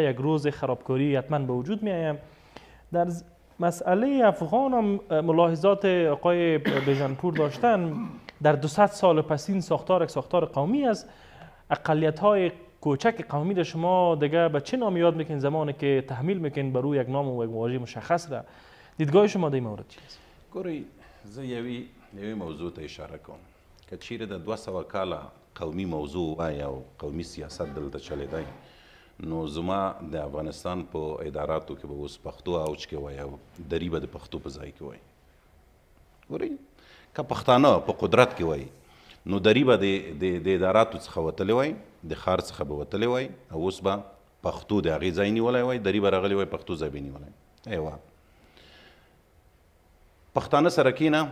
یک روز خرابکاری حتما به وجود می آید. در مسئله افغان هم ملاحظات آقای بیژنپور داشتن، در 200 سال پسین ساختار یک ساختار قومی است. اقلیت های کوچک قومی را شما دیگه به چه نام یاد میکنین زمانی که تحمیل میکنین بر روی یک نام و یک واژه مشخص را؟ دیدگاه شما در این مورد چیست؟ ګورئ، زه یوې موضوع ته اشاره کوم. که چیرې د 200 کاله قومي موضوع وای او قومي سیاست دلته چلیدای، نو زما د افغانستان په اداراتو کې به اوس پښتو اوج کې وای او دری به د پښتو په ځای کې وای. ګورئ، که پښتانه په قدرت کې وای، نو دری به د اداراتو څخه وتلی وای، د ښار څخه به وتلی وای او اوس به پښتو د هغې ځای نیولی وای، دری به راغلی وای، پښتو ځای به نیولی. ایوه، پښتانه سره کښېنه،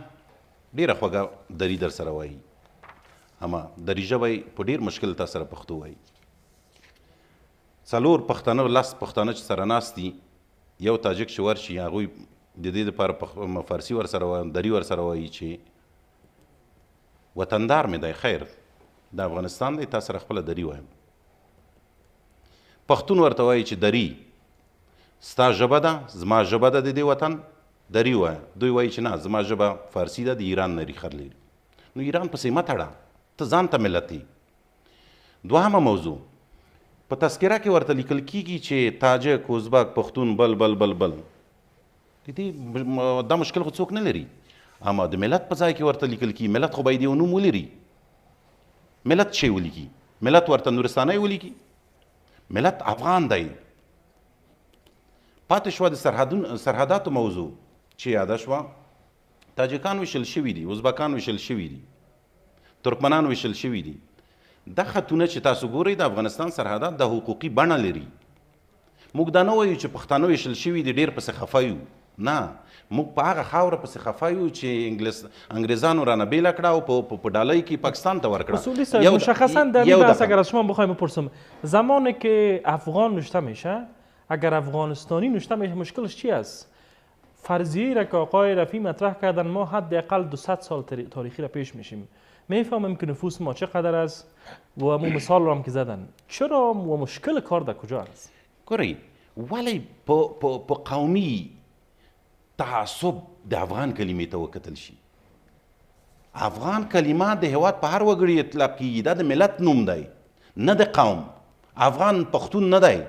ډېره خوږه دری در سره وایي، اما دری ژبه یې په ډېر مشکل تا سره پښتو وایي. 4 پښتانه 10 پښتانه چې سره ناست دي، یو تاجک چې ورشي، هغوی د دې دپاره فارسي ورسره وایي، دری ورسره وایي چې وطندار مې دی، خیر د افغانستان دی، تا سره خپله دری وایم. پښتون ورته وایي چې دری ستا ژبه ده، زما ژبه ده، د دې وطن دری وایه. دوی وایي چې نه، زما ژبه فارسي ده، د ایران نه ریښه لري. نو ایران پسې مه تړه، ته ځان ته ملت یې. دوهمه موضوع، په تذکره کې ورته لیکل کیږي چې تاجک، ازبک، پښتون، بل بل بل بل. د دې دا مشکل خو څوک نه لري، اما د ملت په ځای کې ورته لیکل کیږي. ملت خو باید یو نوم ولري. ملت چی ولیکي؟ ملت ورته نورستانی ولیکي؟ ملت افغان دی. پاتې شوه د سرحداتو موضوع چې یاده شوه. تاجکان ویشل شوي دي، ازبکان ویشل شوي دي، ترکمنان ویشل شوي دي. دا خطونه چې تاسو ګورئ د افغانستان سرحدات د حقوقي بڼه لري. موږ دا نه وایو چې پښتانه ویشل شوي دي ډېر پسې خفه یو، نه، موږ په هغه خاوره پسې خفه یو چې انګریزانو رانه بېله کړه او په ډالۍ کې پاکستان ته ورکړه. اصولی صاحب، مشخصا در این بحث اگر از شما بخوایم بپرسم، زمانی که افغان نوشته میشه، اگر افغانستانی نوشته میشه، مشکلش چی است؟ فرضیه را که آقای رفیع مطرح کردن، ما حداقل 200 سال تاریخی را پیش میشیم، میفهمیم که نفوس ما چقدر است و مو مثال را هم که زدن. چرا و مشکل کار در کجا است؟ ګورئ، ولې په قومي تعصب د افغان کلمې ته وکتل شي؟ افغان کلمه د هیواد په هر وګړي اطلاق کیږي، دا د ملت نوم دی، نه د قوم. افغان پښتون نه دی،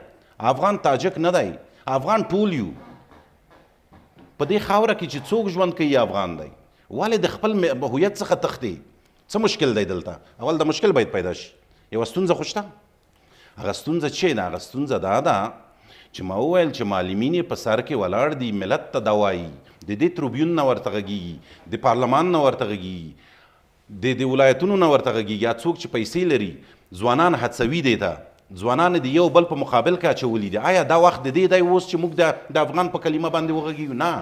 افغان تاجک نه دی، افغان ټول یو. په دې خاوره کې چې څوک ژوند کوي افغان دی. ولې د خپل هویت څخه تښتي؟ څه مشکل دی دلته؟ اول دا مشکل باید پیدا شي. یوه ستونزه خو شته. هغه ستونزه چې ده، هغه ستونزه دا ده چې ما وویل چې معلمین یې په سر کې ولاړ دي، ملت ته دا وایي، د دې تربیون نه ورته غږېږي، د پارلمان نه ورته غږېږي، د ولایتونو نه ورته غږېږي. یا څوک چې پیسې لري ځوانان هڅوي دې ته، ځوانان د یو بل په مقابل کې اچولي دي. آیا دا وخت د دې دی اوس چې موږ د افغان په کلمه باندې وغږېږو؟ نه،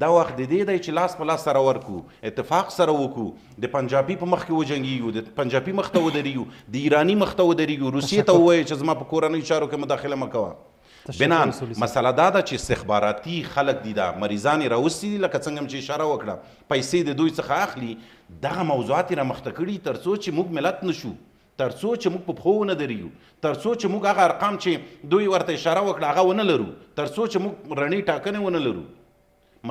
دا وخت د دې دی چې لاس په لاس سره ورکو، اتفاق سره وکړو، د پنجابي په مخ کې وجنګېږو، د پنجابي مخ ته ودرېږو، د ایراني مخ ته ودرېږو، روسیې ته ووایو چې زما په کورنیو چارو کې مداخله مه کوه. بنان مسله دا ده چې استخباراتي خلک دي، دا مریضان یې راوستي دي، لکه څنګه چې اشاره وکړه، پیسې د دوی څخه اخلي. دغه موضوعات یې رامخته کړي تر څو چې موږ ملت نه شو، تر څو چې موږ په پښو ونه درېږو، تر څو چې موږ هغه ارقام چې دوی ورته اشاره وکړه هغه ونه لرو، تر څو چې موږ رڼې ټاکنې ونه لرو.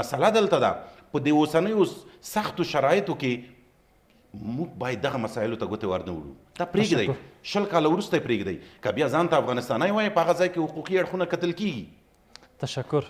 مسله دلته ده، په دې اوسنیو سختو شرایطو کې موږ باید دغه مسایلو ته ګوتې ور نه وړو. دا پرېږدئ، 20 کاله وروسته یې پرېږدئ، که بیا ځان ته افغانستانی وایې، په هغه ځای کې حقوقي اړخونه کتل کېږي. تشکر.